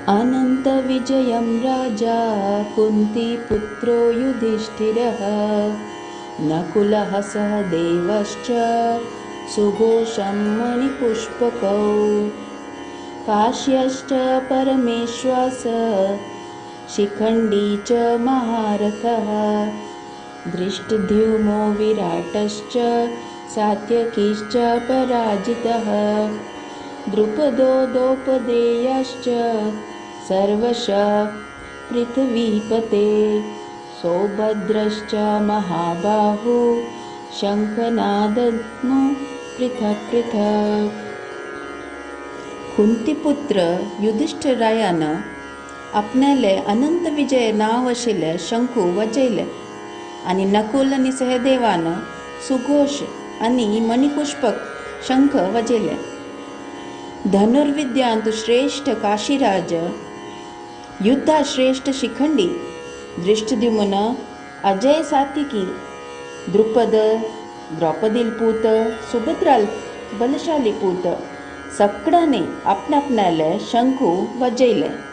अनन्तविजयं राजा कुन्तीपुत्रो युधिष्ठिरः नकुलः सह देवश्च सुघोषं मणिपुष्पकौ काश्यश्च परमेश्वास शिखण्डी च महारथः धृष्टद्युम्नो विराटश्च सात्यकिश्च पराजितः द्रुपदो द्रौपदेयश्च सर्वश पृथ्वीपते सौभद्रश्च महाबाहु शङ्खनादनु पृथक् पृथक्. कुंतीपुत्र युधिष्ठिरायान आपणाले अनंत विजय नांव आशिल्ले शंखू वाजयले आनी नकुल आनी सहदेवान सुघोष आनी मणिपुष्पक शंख वाजयले. धनुर्विद्यांत श्रेश्ठ काशीराज, युद्धा श्रेश्ठ शिखंडी, धृष्टद्युम्न, अजय सात्यकी, द्रुपद, द्रौपदील पूत, सुभद्राल बलशाली पूत सगळ्यांनी आपणापणाले शंखू वाजयले.